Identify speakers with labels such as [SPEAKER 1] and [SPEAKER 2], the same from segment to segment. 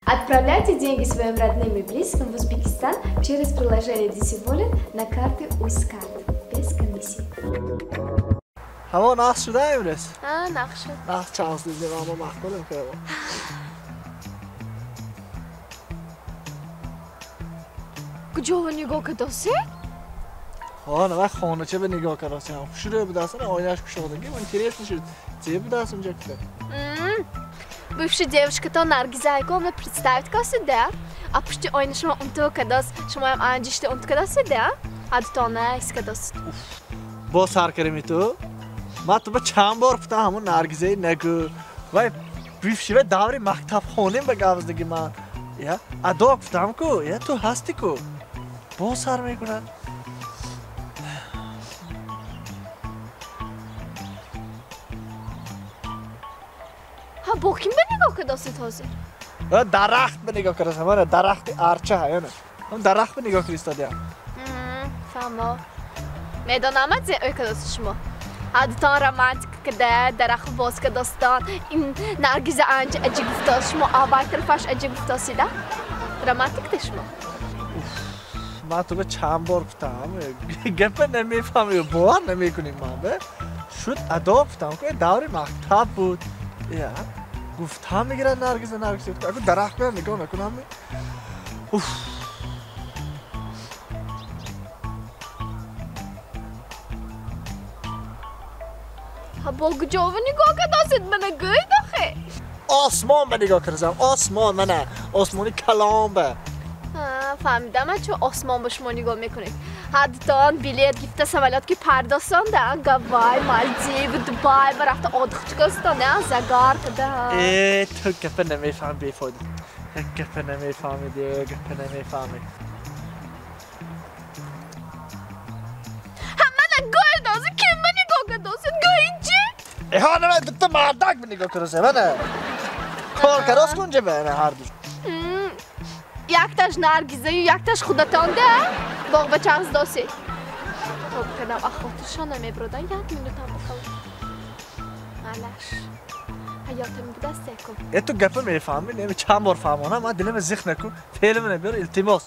[SPEAKER 1] Отправляйте деньги своим родным и близким в Узбекистан через приложение DC Wallet на карты Uzcard без комиссии.
[SPEAKER 2] Ҳаво нақш шуда имрӯз?
[SPEAKER 1] А, нақш шуд.
[SPEAKER 2] Нақш чанс дидем, аммо маъқулем ҳаво.
[SPEAKER 1] Куҷово нигоҳ кардосед?
[SPEAKER 2] Ҳа, на хонача ба нигоҳ кардосем. Хушрӯ будааст, оинаш кушодаги. Интересно шуд. Зе будааст унҷа кута?
[SPEAKER 1] Бывшая девушка то Наргиза Айковна представит каси, да? А пушти оина шумо унту кадос, шумоям анҷишти унту кадоси, да? А дутона ис кадос.
[SPEAKER 2] Бо сар карими ту? Ман ту ба чанд бор гуфтам ҳамон Наргизаи нагӯ. Вай бывший вай даври мактабхонем ба гавздаги ман. Я адо гуфтам ку, я ту ҳасти ку. Бо сар мекунад.
[SPEAKER 1] Ҳа, бо ким ба нигоҳ кардосед ҳозир?
[SPEAKER 2] Дарахт ба нигоҳ кардосам, ана дарахти арча ҳа, ана. Ҳам дарахт ба нигоҳ кардистодиам.
[SPEAKER 1] Фаҳмо. Медонам зе ӯй кардосед шумо. Ҳадутон романтика карда, дарахт боз кардостон. Ин Наргиза анҷа аҷи гуфтост, шумо аввал тарафаш аҷи гуфтосида? Романтик де шумо?
[SPEAKER 2] Ман ту ба чанд бор гуфтам, гапа намефаҳмӣ, бовар намекунӣ ман ба. Шуд адо гуфтам ку, даври мактаб буд. Я гуфтам мегирад Наргиза, Наргиза. Аку дарахт ба нигоҳ накунам. Уф.
[SPEAKER 1] Ҳа, бо куҷово нигоҳ кардосед? Мана гӯед охе.
[SPEAKER 2] Осмон ба нигоҳ кардам, осмон, мана осмони калон ба.
[SPEAKER 1] Фаҳмидам, чун осмон ба шумо нигоҳ мекунед. Ҳаддутон билет гирифта самолёт ки пардосонда, Гавай, Малдив, Дубай ба рафта отдых чикостон, загар када.
[SPEAKER 2] Э, ту гапа намефаҳми бефоида. Гапа намефаҳмид, гапа намефаҳмид.
[SPEAKER 1] Ҳа, мана гӯед ҳозир, ким ба нигоҳ кардосед? Гӯед чӣ?
[SPEAKER 2] Э, ҳа, нама дута мардак ба нигоҳ кардосед, мана. Кор кардос кунҷа ба, ана ҳар ду.
[SPEAKER 1] Якташ Наргизаю, якташ худатон да? Боғбачағыз досед. Тоб кардам, ах хотиршон намебродан, як минутам бихал. Малаш. Ҳаётам будаст яку.
[SPEAKER 2] Э, ту гапа мефаҳмӣ, неми чанд бор фаҳмонам, ман дилама зиқ накун, феълама набиёр, илтимос.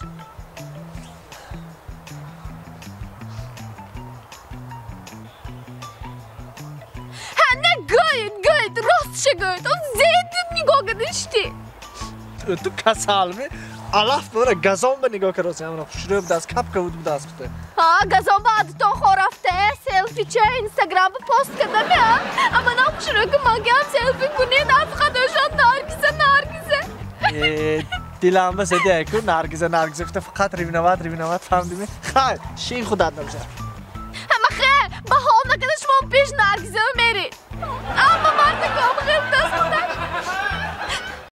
[SPEAKER 1] Ҳа, на гӯед, гӯед, ростша гӯед, он зедит нигоҳ кардишти.
[SPEAKER 2] Ту касалми? Алаф бора газон ба нигоҳ кардосем, амро хушрӯ будаст, капка буд будаст кута.
[SPEAKER 1] Ҳа, газон ба адутон хорафта, селфи ча Инстаграм ба пост кардам, я. Ама нам хушрӯ ки магам селфи кунед, афқат ошон Наргиза, Наргиза.
[SPEAKER 2] Э, дилам ба зади ку Наргиза, Наргиза кута фақат ревновать, ревновать фаҳмидими? Хай, шин худат набошад.
[SPEAKER 1] Ҳама хе, ба ҳол накарда шумо пеш Наргиза мерид.